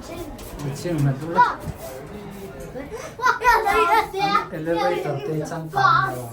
Machine nghat ula. Elevator te changkang lo.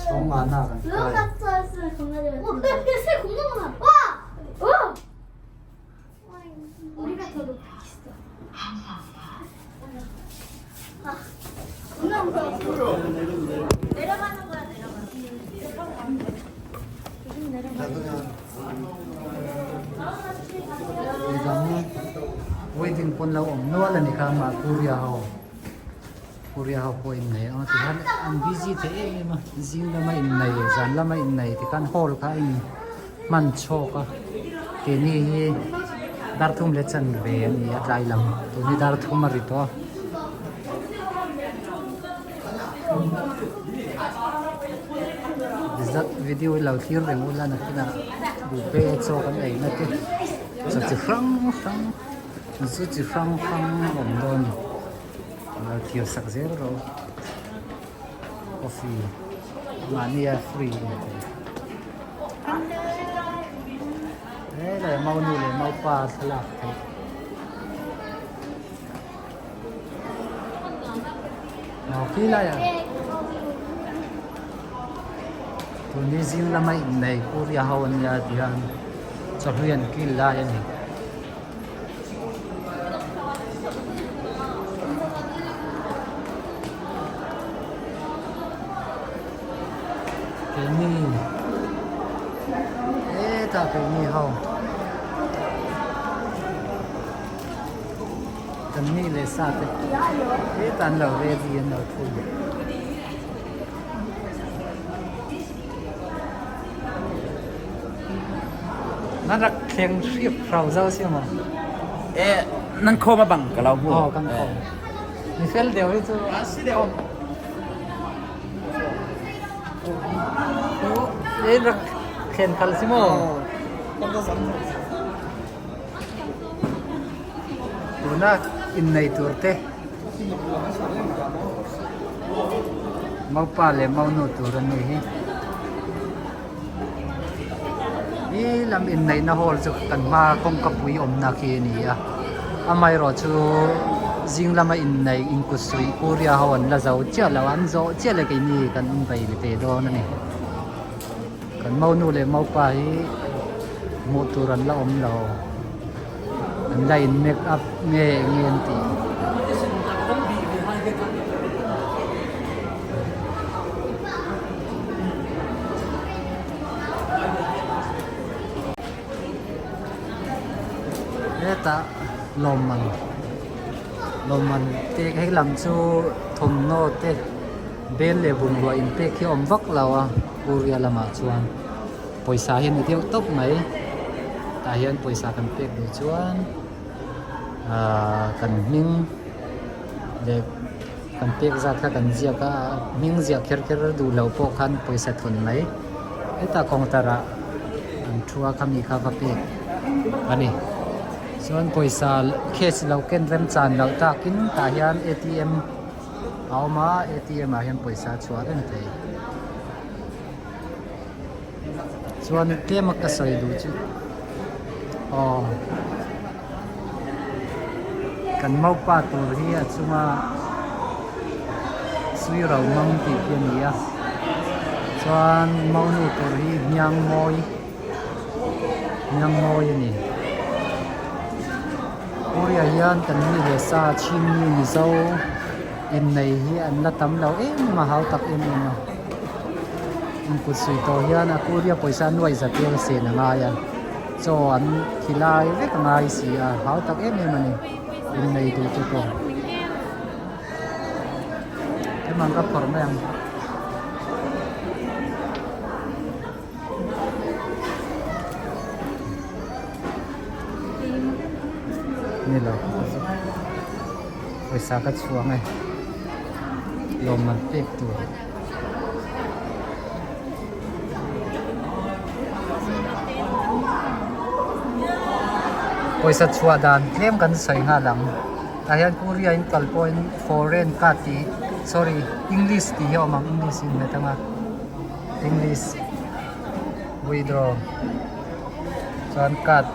Chhawng nga na kan kai. Midang wedding pawn lo awm nual a ni kha mah Korea ho Korea ho pawh innei ang a ti khan an busy thei em em a zing lama innei zan lama innei ti khan hall kha a in hman chhawk a keini hi dar thum leh chanve a ni a tlai lam tun hi dar thum a ri tawh a. Zat video hi lo thlir reng ula nakinah buffet chaw kan ei na te chaw chi hrang hrang zu chi hrang hrang a awm dawn a ni lo thlir sak zel rawh u coffee mahnia free a ni thei helai maunu leh maupa thlalak theih. Aw khi laiah tun hi zing lama innei Korea ho an nia ti hian chawhlui an kil lai a ni. Keini hetah keini ho. Kan mi leh sa te hetah an lo ready an lo thu Nan rak thleng hriap hrau zau si maw? Eh, nan khawm a bang ka lo hmu. Oh, kan khawm. Mi fel deuh hi chu si deuh. Eh, rak thlen khal si maw? Tuna innei tur te Maupa leh Maunu tur an ni hi. He lam inneihna hall chu kan hma kawngka pui awmna khi a ni a. Amaherawh chu zing lama inneih inkut suih Korea ho an la zo chiah lo a, an zawh chiah leh keini kan inbei ve dawn a ni. Kan Maunu leh Maupa hi hmuh tur an la awm lo. An la in make up nge nge an tih. Hetah lawmman lawmman te hei lam chu thawmhnaw te bel leh bungrua inpek hi a awm vak lo a Korea lamah chuan. Pawisa hi a ni deuh tawp mai tah hian pawisa kan pek duh chuan ahh kan hming leh kan pek zat kha kan ziak a hming ziah kher kher duh loh pawh khan pawisa thawn mai hetah counter ah an thu a khami kha va pek a ni chuan pawisa cash lo ken rem chan loh takin tah hian A T M a awm a A T M ah hian pawisa a chhuah reng thei. Chuan tlem a ka sawi duh chu aw kan maupa tur hi a chunga sui ro mang tih hi a ni a chuan maunu tur hi hniang mawi hniang mawi a ni Korea hian kan mi leh sa chhingmi Mizo innei hi an la tam lo em em a hau tak em em a. Inkut suih tawh hian a Korea pawisa nuaih za tel sen a ngai a, chaw an thi lai vek a ngai si a, hau tak em em a ni innei duh te pawh. Hemang ka phawrh mai ang. Ni lo pawisa ka chhuang e lawmman pek tur. Pawisa chhuah dan tlem kan sawi nghal ang tah hian Korea in kal pawhin foreign card tih sorry english tih hi a awm ang english in hmet ang a. English. Withdraw chuan card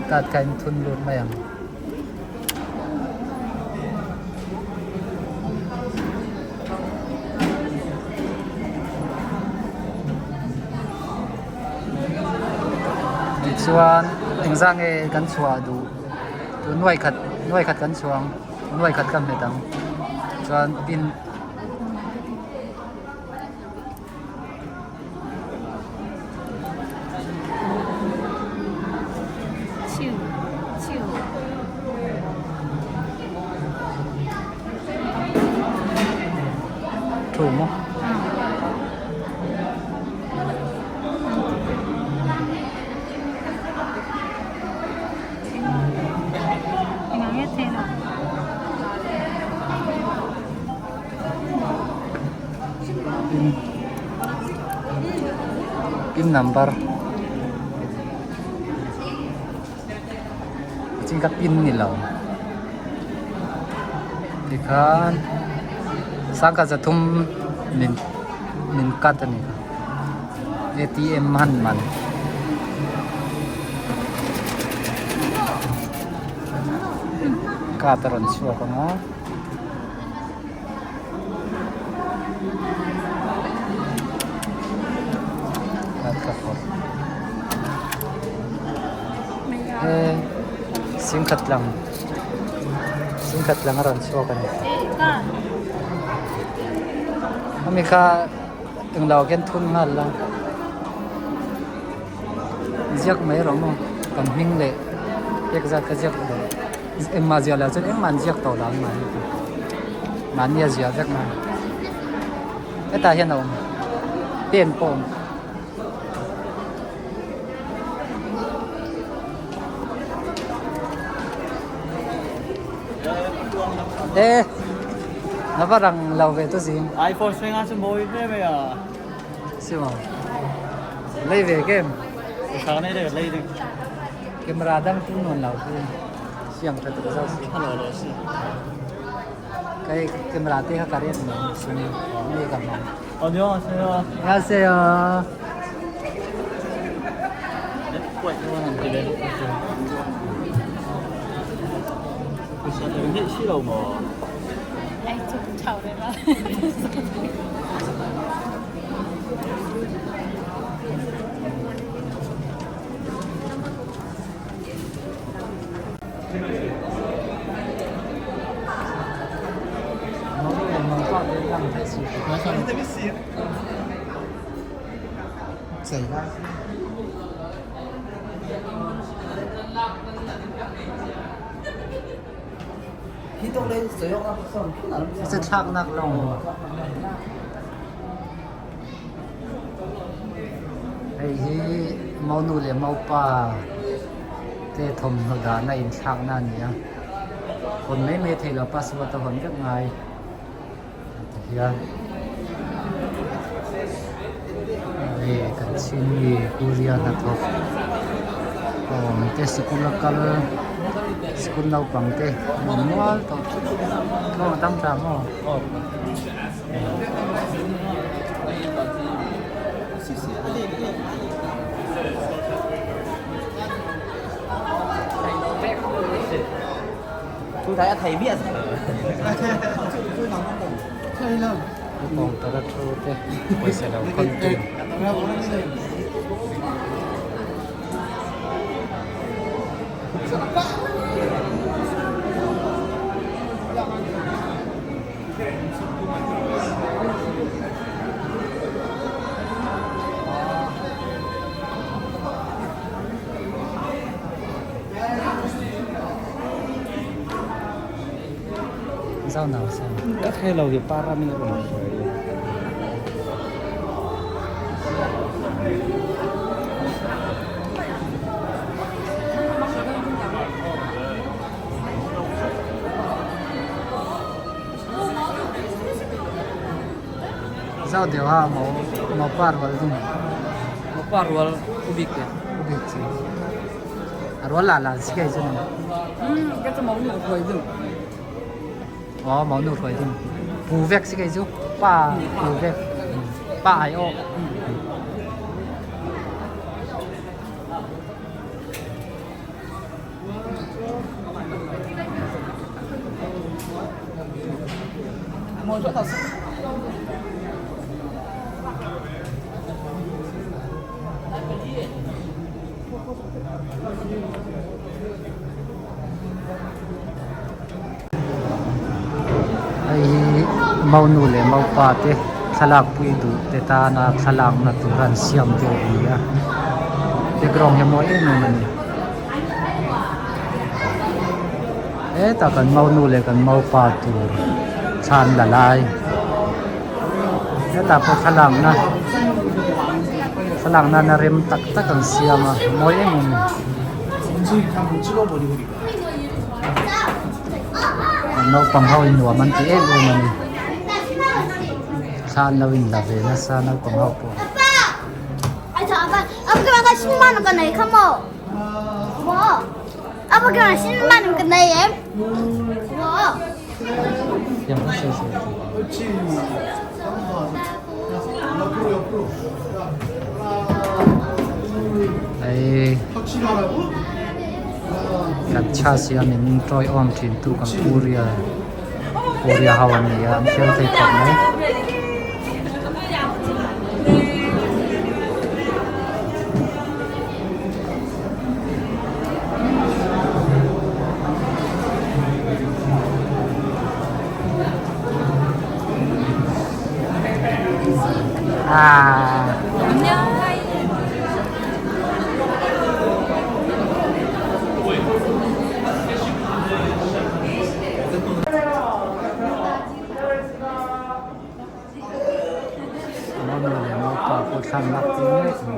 card kha in thun lut mai ang. Tichuan engzah nge kan chhuah duh tun nuai khat nuai khat kan chhuang nuai khat ka hmet ang chuan pin. Thu maw? Pin pin number chin ka pin ni lo tikhan sangkhat zathum min min cut a ni kha A_T_M han man. Card a rawn chhuak ang a. He singkhat lang singkhat lang a rawn chhuak a ni hemi kha englo khian thun nghal la ziak mai rawh maw kan hming leh pek zat kha ziak rawh. Engmah ziah loh chuan engmah an ziak tawh lo ang mahni chu. Mahni a ziah vek mai. Hetah hian a awm. Pen pawh a awm. E na va rang lo ve tu zing. iPhone swing a chu mawi hle mai a. Si maw. Lei ve kem. Thla nei le lei ding. Camera dang tu nuan lo khi siam tha tuk zau si. Hello lo si. Kai camera te kha kariat ni sini ni ka mang. 안녕하세요. 안녕하세요. Thlaknak lawng. Hei hi monu le mopa te thawmhnaw dahna inthlakna a ni a, hawn mai mai thei lo password a hawn vek ngai ti hian hei kan chhin mi Korea hnathawk awm te sikul a kal sikul naupang te an awm nual tawh tluang a tam ta maw. Kawng tara thu te pawisa lo khawn tu. Zau nau sa. Zau deuh a mau mau par rual ding. Mau par rual ubik te. Ubik chi. A rual la la si kai chu. Cái chu mau nu ruai ding. Aw mau nu ruai ding. Pu vek si kai chu. Pa pu vek. Pa ai o. Hei hi maunu leh maupa te thlalak pui duh te tana thlalakna tur an siam deuh a ni a background hi a mawi em em a ni hetah kan maunu leh kan maupa tur thla an la lai hetah pawh thlalakna thlalakna na rem tak tak an siam a mawi em em a ni. Naupang ho in nuam an ti em em a ni thla an lo in la ve nasa naupang ho pawh. Hei kan chha siamin tawiawm thin tu kan Korea Korea ho an ni a an fel thei khawp mai. Ah. Monu leh mopa pawh thlan lak tir mek a ni.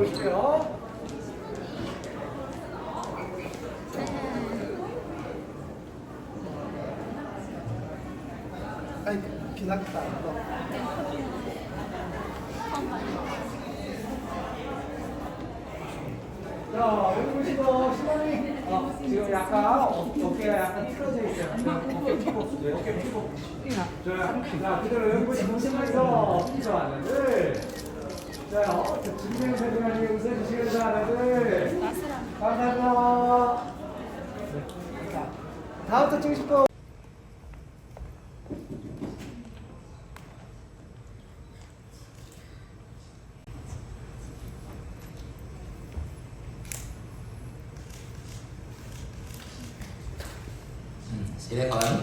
Silakan.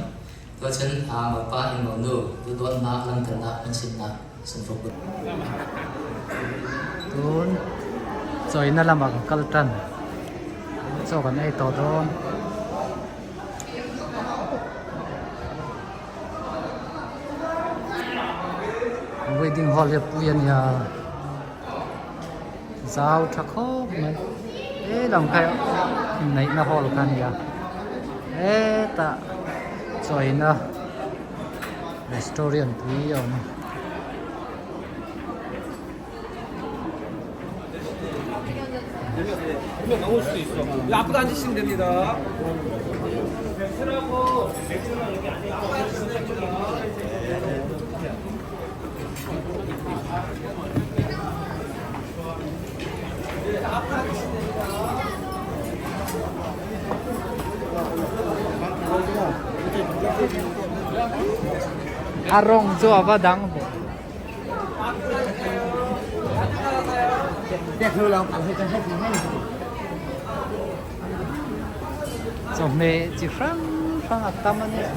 Tuacun Bapak in monu duhdawtnak langhternak an sinnak sungfuk. Tun chawina lamah kan kal tan. Chaw kan ei tawh dawn. Wedding hall hi a pui a nia zau tha khawp mai he lam kha inneihna hall kha a ni a hetah chawina restaurant pui a awm. A rawng chu a va dang ve. Chawhmeh chi hrang hrang a tam a nia.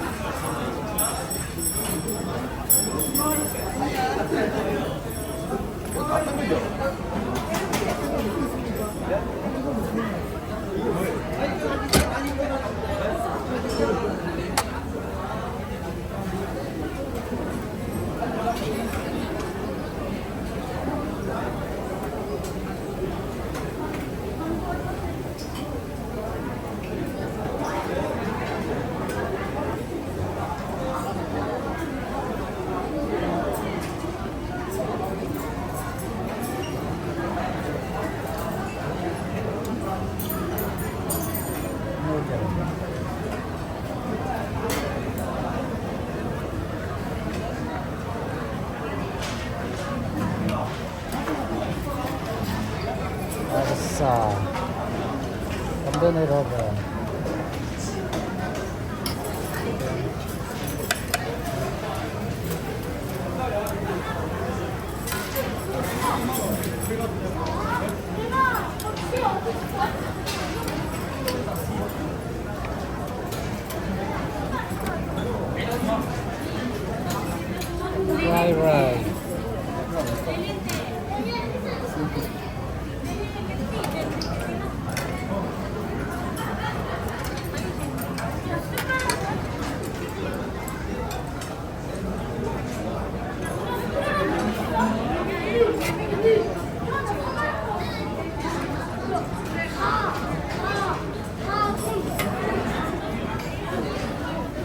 Arsa tam dawn ei rawh ve. Rai rai.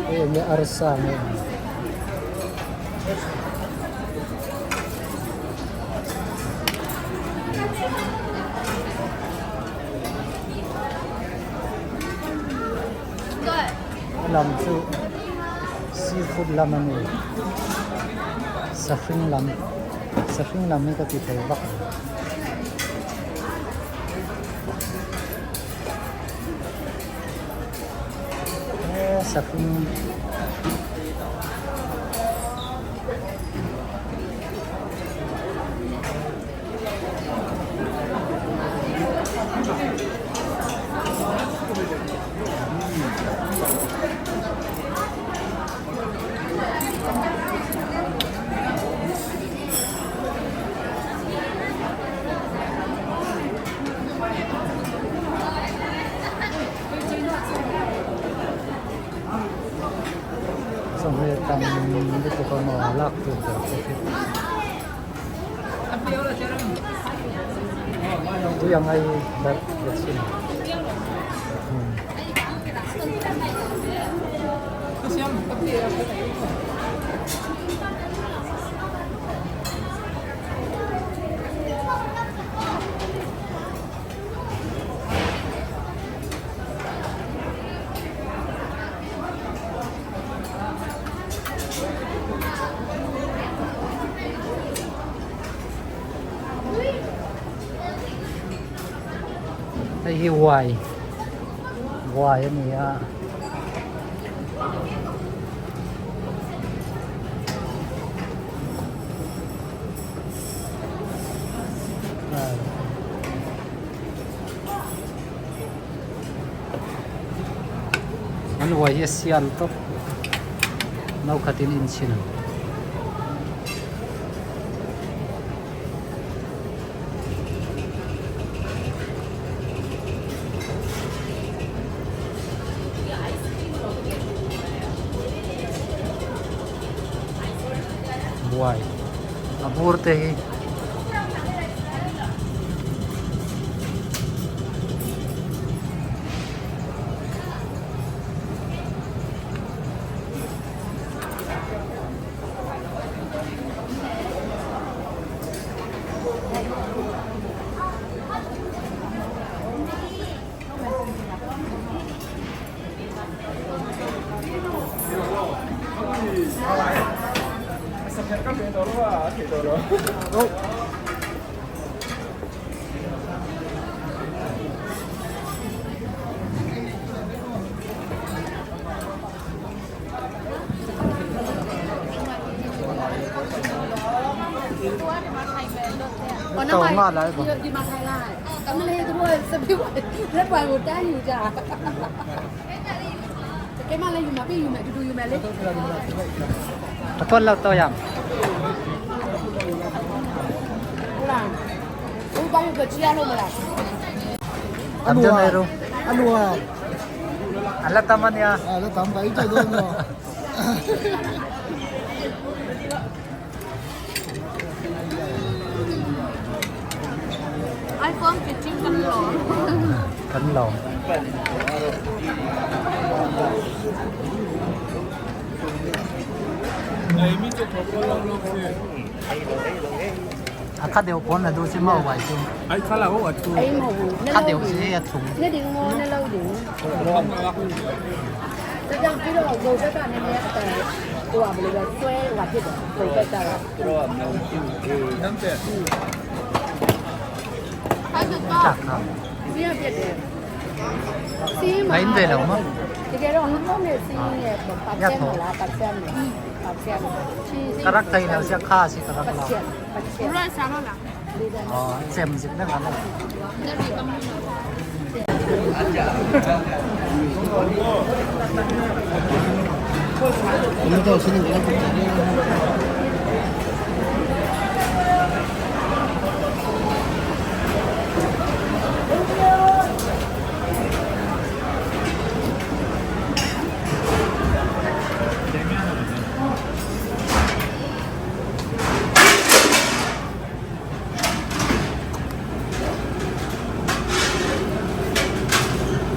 Hei enge arsa nge ang. A lam chu seafood lam a ni sahring lam sahring lam hi ka ti thei vak lo. He sahring Chawhmeh tam lutuk a maw lak tur ber te hi tui ang ai barh ve chin Hei hi uai uai a ni a. An uai hi a sial tawp no khatin inchhin. Buai a bur te hi An la tam a nia. A la tam mai tawh dawn maw. iPhone 15 kan lawm. Kan lawm. A kha deuh pawn la duh chi maw vai chu. Kha deuh chi a thlum. Chak kha. A in ve lo maw? Ya tho. Ka rak thei lo sia kha si ka rak lo. Chem zik vek an.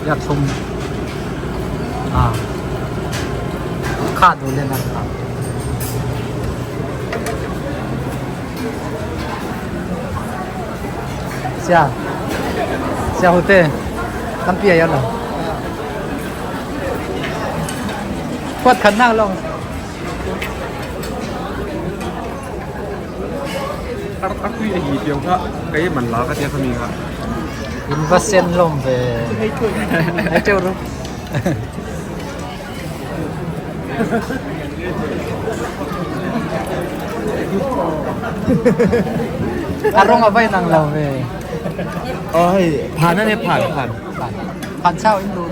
Ya thum à kha đồ lên ăn à Sia sia hote tam pia ya lo quạt khẩn năng long A tui a hi piau kha cái man la ka tia khami kha. In va sen lom về. Ai trêu ru. Arong avai nang lo về. Ơi, ผ่านนั่นเนี่ยผ่านผ่าน Phan sao in lu.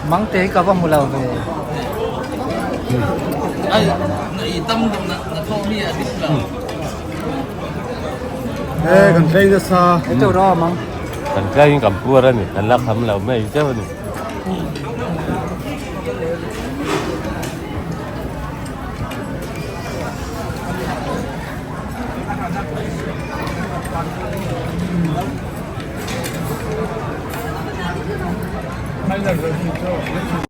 Mang te ka va mu lo về. Ai tâm na na tho mi a dis la. เอ้กันใช้จะซา Ai trêu ro mang. กันใกล้กับปัวแล้วนี่กันรักทำเราไม่เจ้านี่